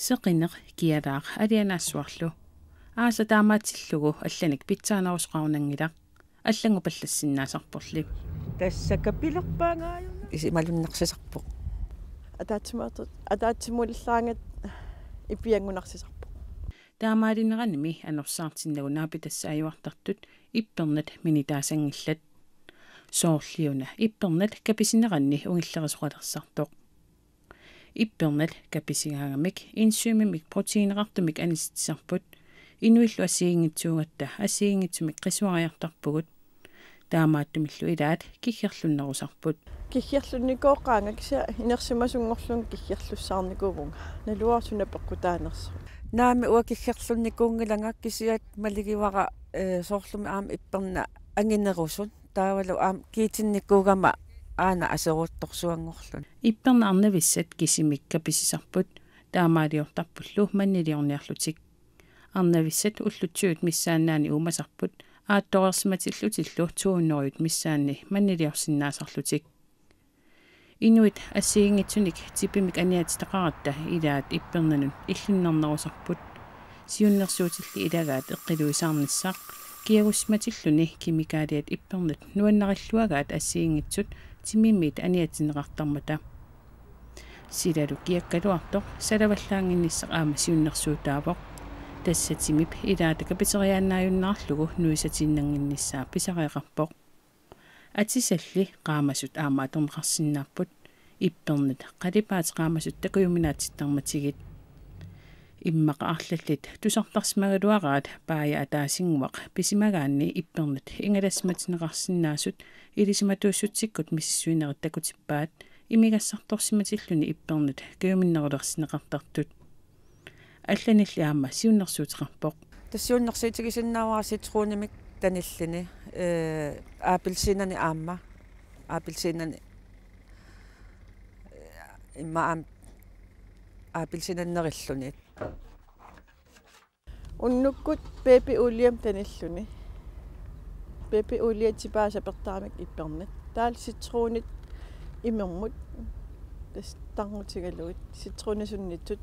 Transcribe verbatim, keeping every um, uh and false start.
Seqineq kialaaq alianaassuarlu. Aasaq taamaatillugu allanik pitsaanerusoqarunanngilaq, allanngupallassinnaasarporli. Tassa kapilerpaangaajuna. Isi imaluunniit narsisarpoq. Ataatsimaartut, ataatsimuullaangat ipianngunarsisarpoq. Taamaalineranimi anorsaartinnagu naapitassat ajuartartut ippernat minitaasanngillat. Soorliuna ippernat kapisineranni ungillerisoqalersartoq. Ippernat kapisigaangamik enzymimik proteiineqartumik anisitsisarput. Inuillu assigiinngitsuugatta assigiinngitsumik qisuariartarpugut. Taamaattumillu ilaat kiggerlunnerusarput. Kiggerlunnikooqaanga kisianni inersimasunngorlunga kiggerlussaarnikuuvunga. Naluara suna peqqutaanersoq. Naamik uanga kiggerlunnikuunngilanga kisianni maligivara, eh, soorlumi aamma ippernat anginerusut. Taavalu aamma kiitinnikuugama aana aserortorsuanngorluni. Ippernat arnavissat kisimik kapisisarput, taamaaliortarpullu manniliorniarlutik. Arnavissat ullut tyvet missaannaanni uumasarput, aattoreersimatillutillu to hundredet missaanni manniliorsinnaasarlutik. Inuit assigiinngitsunik tipimik aniatitaqaratta ilaat ippernanut illunnarnerusarput. Siunnersuutilli ilagaat eqqiluisaarnissaq, kiagussimatilluni kemikaaliat ippernat nuannarilluagaat assigiinngitsut timimiit aniatineqartarmata. Silalu kiakkaluartoq salavallaannginnissaq aamma siunnersuutaavoq. Tassa timip ilaata kapiteriaannaajunnaarlugu nuisatiinnannginnissaa pisariaqarpoq. Atisalli qaamasut aamma atorneqarsinnaapput, ippernat qalipaatit qaamasut takujuminaatsittarmatigit. Immaqa arlallit tusartarsimagaluaraat paaja ataasinnguaq pisimagaanni ippernat ingalassimatinneqarsinnaasut ilisimatuussutsikkut misissuinerit takutippaat imigassartorsimatilluni ippernat kajuminnerulersinneqartartut. Allanilli aamma siunnersuuteqarpoq. Tassa siunnersuutigisinnaavara citronimik tanilluni, eh, appelsiinani aamma. Appelsiinani, eh, immaqa aamma appelsiinani nerilluni. Unnukkut baby oliemik tanilluni. Baby olie tipaa sapertaramik ippernat. Taavalu citronit imermut. Tassa tarnutigalugit. Citronisunnittut.